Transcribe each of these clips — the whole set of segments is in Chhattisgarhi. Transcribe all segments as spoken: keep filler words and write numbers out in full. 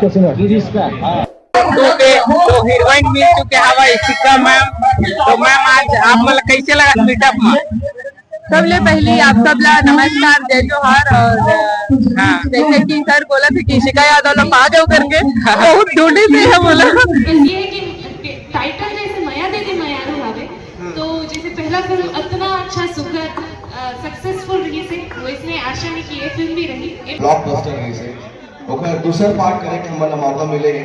गिरीश का। तो, तो हीरोइन मिल चुके हवा इशिका मैम। तो मैम, आज आप मन ला कैसे लगा मीटअप में? सबले पहली आप सब ला नमस्कार, जय जोहार। और हाँ। जैसे कि सर बोला था कि इशिका यादव ला पा जाओ करके, बहुत ढूंढे थे हम बोला। बस ये है कि टाइटल जैसे मया दे दे मयारू हावे, तो जैसे पहला फिल्म इतना अच्छा सुखद सक्सेसफुल रही से, वैसने आशा है कि ये फिल्म भी रही। ब्लॉकबस्टर रही से, ओकर दूसर पार्ट करे के हमन ला मौका मिले हे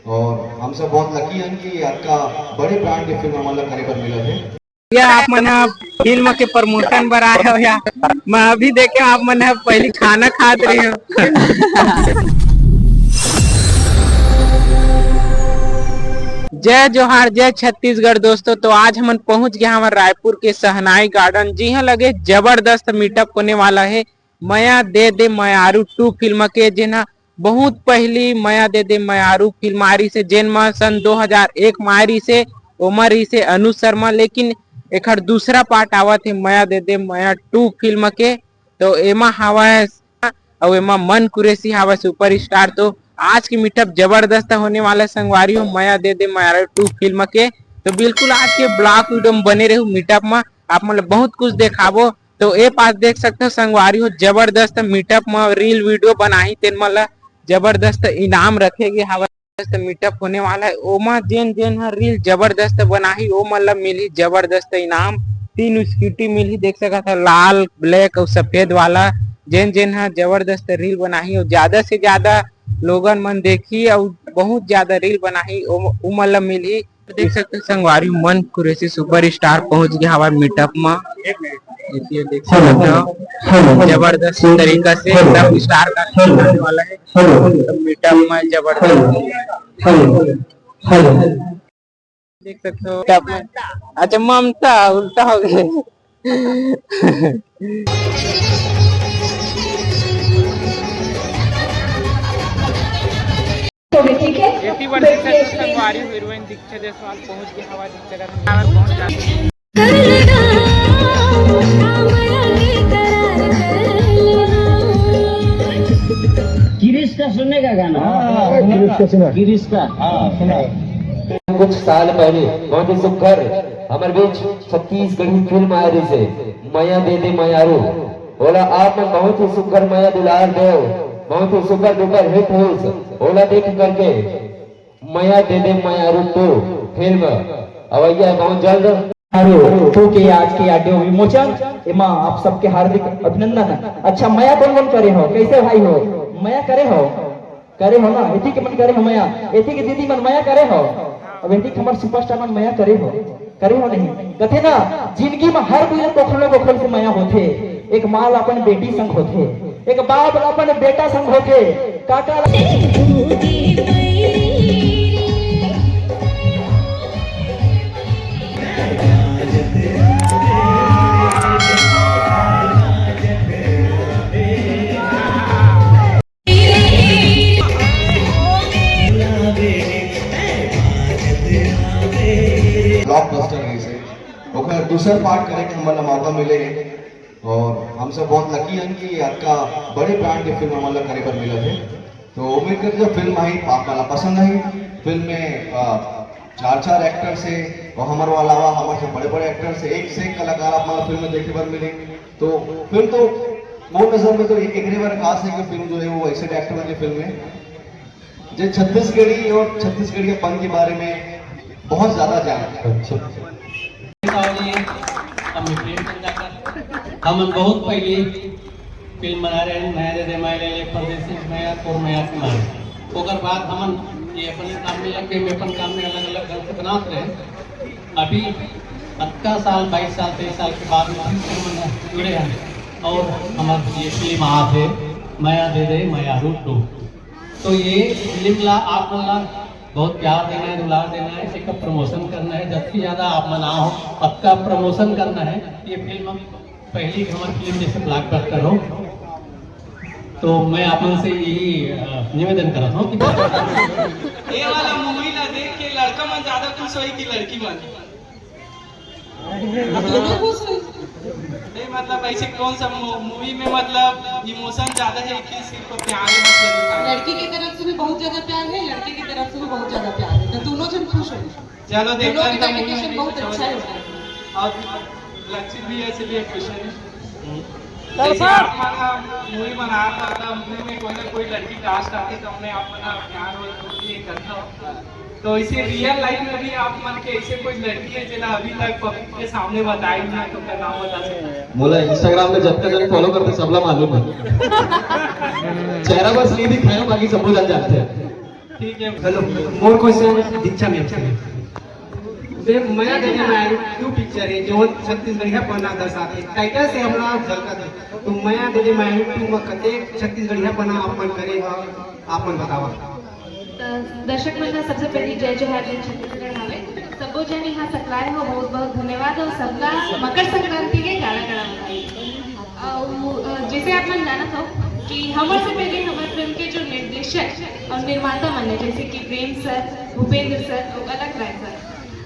और हम सब बहुत लकी हन कि अतका बड़े ब्रांड के फिल्म हमन ला करे बर मिलत हे। या आप मन ह फिल्म के प्रमोशन बर आए हो या? मैं अभी देखे आप मन ह पहली खाना खात रहे हो। जय जोहार, जय छत्तीसगढ़ दोस्तों। तो आज हमन पहुंच गए हमारे रायपुर के शहनाई गार्डन, जी हाँ, लगे जबरदस्त मीटअप होने वाला है मया दे दे मयारू टू फिल्म के, जेन ह बहुत पहली मया दे दे मयारू फिल्म आ रही से, जेन म सन दो हज़ार एक म आ रही से, ओमा रही से अनु शर्मा, लेकिन एखर दूसरा पार्ट आवत हे मया दे दे मया टू फिल्म के। तो एमा हवय अउ एमा मन कुरैशी हवय सुपरस्टार। तो आज के मीटअप जबरदस्त होने वाला है संगवारी हो, मया दे दे मयारू टू फिल्म के। तो बिल्कुल आज के ब्लॉग वीडियो में बने रहू मीटअप में, आप मन ल बहुत कुछ देखाबो। तो ए पास देख सकते हो संगवारी हो, जबरदस्त मीटअप में रील वीडियो बनाही, तेन मन ल जबरदस्त इनाम रखे गे हवय। जबरदस्त मीटअप होने वाला है, ओमा जेन जेन ह रील जबरदस्त बनाही, ओ मन ल मिलही जबरदस्त इनाम। तीन स्कूटी मिलही, देख सकत ह, लाल, ब्लैक अउ सफेद वाला। जेन जेन ह जबरदस्त रील बनाही अउ ज्यादा से ज्यादा लोगन मन देखही अउ बहुत ज्यादा रील बनाही, ओ, ओ मन ल मिलही। देख सकते हो संगवारी, मन कुरैशी सुपरस्टार पहुंच गया हमारे मीटअप में। ये देख सकते हो, जबरदस्त तरीका से सब स्टार का होने वाला है मीटअप में, जबरदस्त। देख सकते हो मीटअप में। अच्छा, ममता उल्टा हो गए। तो भी ठीक है। एटी बड़ दिक्कत है, संगवारी हीरोइन दीक्षा जायसवाल पहुंच गई हवा दीक्षा का पहुंच जाती है। गिरीश का सुनने का गाना। हाँ, हाँ, गिरीश का सुना। गिरीश का। हाँ, सुना। कुछ साल पहले बहुत ही सुघर हमारे बीच छत्तीसगढ़ी फिल्म आ रही से मया दे दे मयारू। ओला आप मन बहुत ही सुघर मया दुलार देव, बहुत ही सुपर डुपर हिट होइस। ओला देख करके मया दे दे मयारू टू फिल्म अवैया है बहुत जल्द। अरे, टू के आज के ऑडियो विमोचन, एमा आप सबके हार्दिक अभिनंदन। अच्छा, मया कौन कौन करे हो, कैसे भाई हो? मया करे हो? करे हो ना, एती के मन करे हो मया, एती के दीदी मन मया करे हो, अब एती के हमर सुपरस्टार मन मया करे हो, करे हो नहीं? कथे ना, जिंदगी में हर कोई ला कोखरो कोखरो से मया होथे। एक माँ ला अपन बेटी संग होथे, एक बाप ला अपन बेटा संग होथे, काका ला ब्लॉकबस्टर रहिस हे, ओकर दूसर पार्ट करे के हमन ला मौका मिले हे और हम सब बहुत लकी हन कि अतका बड़े ब्रांड के फिल्म हमन ला करे बर मिलत हे। तो उम्मीद करते हैं फिल्म आई, आप मन ला पसंद आई। फिल्म में, अ, चार चार एक्टर्स हे और हमर अलावा हमर से बड़े बड़े एक्टर्स हे, एक से एक कलाकार आप मन ला फिल्म में देखे बर मिले। तो फिल्म तो मोर नजर में तो एक एकरे बर खास है कि फिल्म जो है वो ऐसे एक्टर की फिल्म है जो छत्तीसगढ़ी और छत्तीसगढ़ीपन के बारे में बहुत ज्यादा जाने। अच्छा। हमन बहुत पहली फिल्म बना रहे हैं, मया दे दे मया ले ले, परदेसी मया, तोर मया से मारे। ओकर बाद हमन ये अपने काम में लग गए, अपन काम में अलग-अलग ढंग से बनात रहे। अभी अतका साल, बाईस साल, तेईस साल के बाद में फिर से हमन जुड़े हैं और हमारे ये फिल्म आत हे, मया दे दे मयारू टू। तो ये फिल्म ला आप मन ला बहुत प्यार देना है, दुलार देना है, इसका प्रमोशन करना है, जब से ज्यादा आप मन आओ, सबका प्रमोशन करना है। ये फिल्म पहली हमर फिल्म जैसे ब्लॉकबस्टर हो, तो मैं आप मन से यही, अ, निवेदन करत हूँ कि ये वाला मूवी ला देख के लड़का मन ज्यादा खुश होई कि लड़की मन? दोनों खुश हुई। नहीं, मतलब, ऐसे कौन सा मूवी में, मतलब, इमोशन ज्यादा है कि सिर्फ प्यार है, मतलब? लड़की की तरफ से भी बहुत ज्यादा प्यार है, लड़के की तरफ से भी बहुत ज्यादा प्यार है, तो दोनों जन खुश हो। चलो, देखते हैं, तो मूवी में बहुत अच्छा है। और लक्षित भी ऐसे भी खुश है। जैसे आप मन मूवी बना रहा था, मूवी में कोई ना कोई लड़की कास्ट आती, तो हमने आप मन प्यार और ये करता हो। तो इसे रियल लाइफ में भी आप मन के ऐसे कोई लड़की है, जेला अभी तक पब्लिक के सामने बताए नहीं, तो ओकर नाम बता सकते हैं? मोला Instagram में जतका जन फॉलो करते, सबला मालूम है। चेहरा बस नहीं दिखाया, बाकी सब लोग जान जाते हैं। ठीक है, हेलो। मोर क्वेश्चन दीक्षा मैम से। दे मया दे दे मारू टू पिक्चर है, जो छत्तीसगढ़िया पना दर्शाते, टाइटल से हमरा झलका दे। तो मया दे दे मारू टू में कते छत्तीसगढ़िया पना आप मन करे हो, आप मन बतावा। त दर्शक मन ला सबसे पहले जय जोहार, जय छत्तीसगढ़ हवे। सबो जन यहाँ सकलाए हो, बहुत बहुत धन्यवाद और सबला मकर संक्रांति के गाड़ा गाड़ा बधाई। अउ, अ, जैसे आप मन जानत हो कि हमर से पहले हमर फिल्म के जो निर्देशक और निर्माता मन है, जैसे कि प्रेम सर, भूपेंद्र सर और अलख राय सर,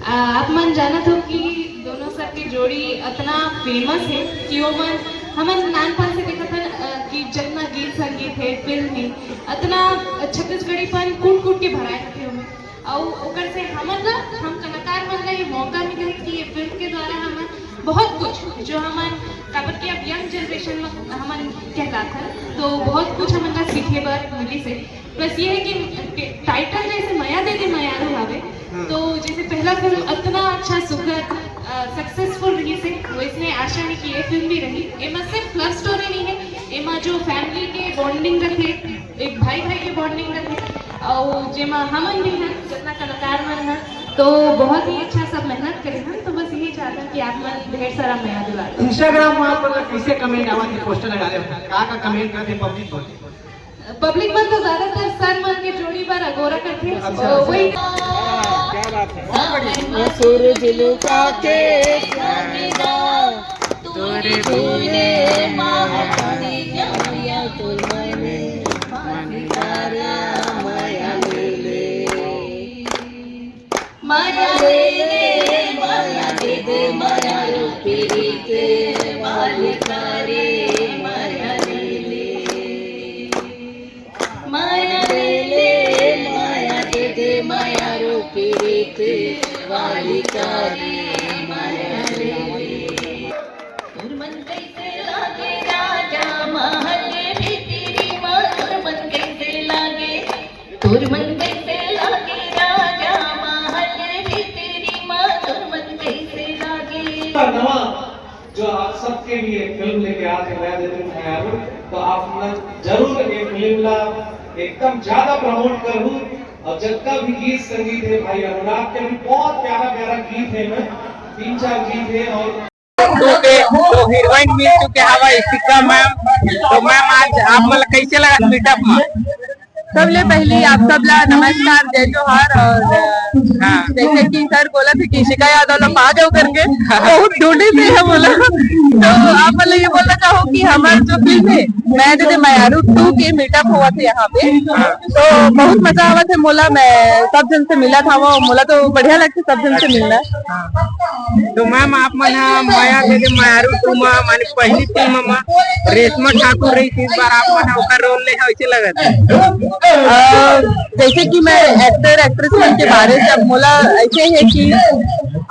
अ, आप मन जानत हो कि दोनों सर के जोड़ी इतना फेमस है कि वो मन हमन नानपन से देखत हन, अ, कि जितना गीत संगीत है, फिल्म है, इतना छत्तीसगढ़ीपन कूट कूट के भराए रखे हमें। अउ ओकर से हमन ला, हम कलाकार मन ला ये मौका मिले कि ये फिल्म के द्वारा हमन बहुत कुछ, जो हमन, काबर कि अब यंग जनरेशन में हमन कहलात हन, तो बहुत कुछ हमन ला सीखे बर मिली से। बस ये है कि टाइटल जैसे मया दे दे मयारू हवे, तो जैसे पहला फिल्म इतना अच्छा सुखद सक्सेसफुल रही से, वैसने आशा है कि ये फिल्म भी रही। एमा सिर्फ लव स्टोरी नहीं है, एमा जो फैमिली के बॉन्डिंग रखे, एक भाई भाई के बॉन्डिंग रखे, और जेमा हमन भी हैं, जितना कलाकार मन हैं, तो बहुत ही अच्छा सब मेहनत करे हैं। तो बस यही चाहता कि आप मन ढेर सारा मया दुलार दो। Instagram में आप मन कैसे कमेंट आवा थे, पोस्टर लगा रहे हो, का का कमेंट करते पब्लिक बोल? पब्लिक मन तो ज्यादातर सर मन के जोड़ी बर अगोरा करथे। अच्छा, तो अच्छा। वही। क्या बात है, बहुत बढ़िया। सूरज लुका के जानेगा, तोरे बिने महकानी जमिया तोर मने, मानी तारा मया ले ले। मया ले ले, मया दे दे, मया रूपी रीते वाली करे, मया ले ले। मया ले ले, मया दे दे, मया रूपी रीते वाली करे, मया ले ले। तोर मन कैसे लागे राजा महल भीतरी मा, तोर मन कैसे लागे, तोर मन कैसे लागे राजा महल भीतरी मा, तोर मन कैसे लागे। नवा जो आप सबके लिए फिल्म लेके आते हैं, मैं दे दूं मयारू, तो आप मन जरूर ये फिल्म ला एकदम ज्यादा प्रमोट करू। और जितना भी गीत संगीत है भाई अनुराग के भी बहुत प्यारा प्यारा गीत है, मैं तीन चार गीत है। और तो के दो हीरोइन मिल चुके हवा इशिका मैम। तो मैम, आज आप मन ला कैसे लगा मीटअप में? सबले पहली आप सब ला नमस्कार, जय जोहार। और, अ, हाँ। जैसे कि सर बोला थे कि इशिका यादव ला पा जाओ करके, बहुत ढूंढे थे हम बोला। तो आप मन ला ये बोलना चाहो कि हमार जो फिल्म है मया दे दे मयारू टू के मीटअप हुआ थे यहाँ पे, तो बहुत मजा आवा थे मोला, मैं सब जन से मिला था वो, मोला तो बढ़िया लगता सब जन से मिलना। हाँ। तो मैम, आप मन ह मया दे दे मयारू टू मा, माने पहली फिल्म मा रेशमा ठाकुर रही थी, इस बार आप मन ह ओकर रोल ले ह, कैसे लगत है? अ, जैसे कि मैं एक्टर एक्ट्रेस मन के बारे से अब मोला ऐसे है कि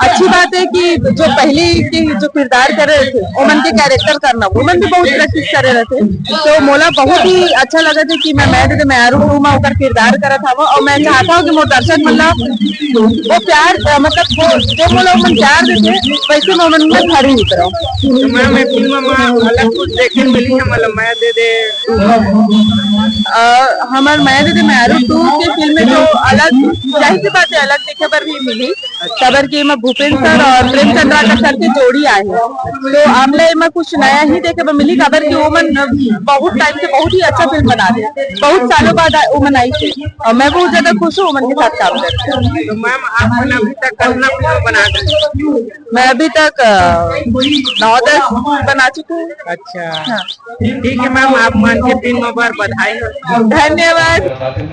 अच्छी बात है कि जो पहले के जो किरदार करे रहे थे, ओमन के कैरेक्टर करना, ओमन भी बहुत प्रैक्टिस करे रहे थे। तो मोला बहुत ही अच्छा लगा था कि मैं मया दे दे मयारू टू मा ओकर किरदार करत हवं और मैं चाहता हूँ कि मोर दर्शक मन ला वो प्यार, अ, मतलब वो जो मोला ओमन प्यार देथे, वैसे मैं ओमन में भरी उतरव। तो मैम, ये फिल्म में अलग कुछ देखे मिली है, मतलब मया दे दे टू मा? अ, हमर मया दे दे मयारू टू के फिल्म में जो अलग, जाहिर सी बात है, अलग देखे बर भी मिली, काबर कि एमा भूपेंद्र सर और प्रेम चंद्राकर सर के जोड़ी आए हैं, तो आप ला एमा कुछ नया ही देखे बर मिली, काबर कि ओमन बहुत टाइम से बहुत ही अच्छा फिल्म बना रहे हैं, बहुत सालों बाद आ-, ओमन आई थे, और मैं बहुत ज्यादा खुश हूँ ओमन के साथ काम करके। तो मैम, आप मन अभी तक कितना फिल्म बना चुके? मैं अभी तक, अ, नौ दस बना चुकी हूँ। अच्छा। हाँ। ठीक है मैम, आप मन के फिल्म बर बधाई हो। धन्यवाद।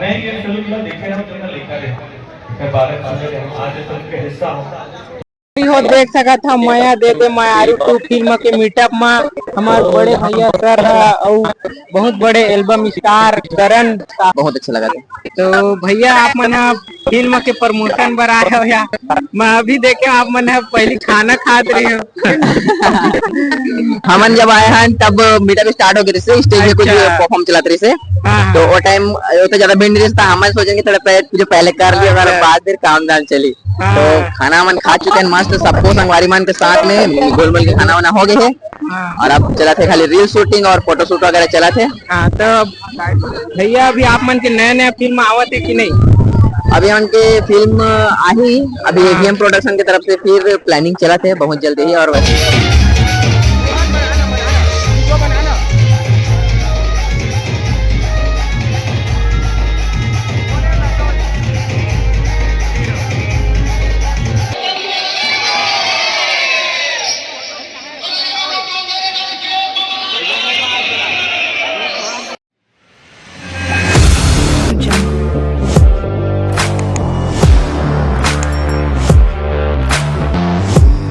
मैं ये फिल्म में देखे हूँ, तुमने लिखा है, मैं बारह साल के हम आज तुम के हिस्सा हो। हो देख सकत हा मया दे दे मयारू टू फिल्म के मीटअप मा हमार बड़े भैया सर हा अउ बहुत बड़े एल्बम स्टार करण। बहुत अच्छा लगा था। तो भैया आप मन हा फिल्म के प्रमोशन बर आए हो या? मैं अभी देखे आप मन हा पहली खाना खात रहे हो। हमन जब आए हैं तब मीटअप स्टार्ट हो गए थे, स्टेज में कुछ अच्छा। परफॉर्म चलाते रहे। हाँ, हाँ। तो वो टाइम उतना ज्यादा भीड़ नहीं रहता, हमन सोचेंगे थोड़ा पहले, जो पहले कर लिया, अच्छा। बाद फिर काम धाम चली। हाँ। तो खाना हमन खा चुके हैं मस्त, सबको संगवारी मन के साथ में घुल मिल के खाना वाना हो गए है। हाँ। और अब चला थे खाली रील शूटिंग और फोटो शूट वगैरह चला थे। हाँ, तो भैया अभी आप मन के नया नया फिल्म आवत है कि नहीं? अभी हमन के फिल्म आही, अभी हाँ। एवीएम प्रोडक्शन की तरफ से फिर प्लानिंग चला थे बहुत जल्दी ही। और वैसे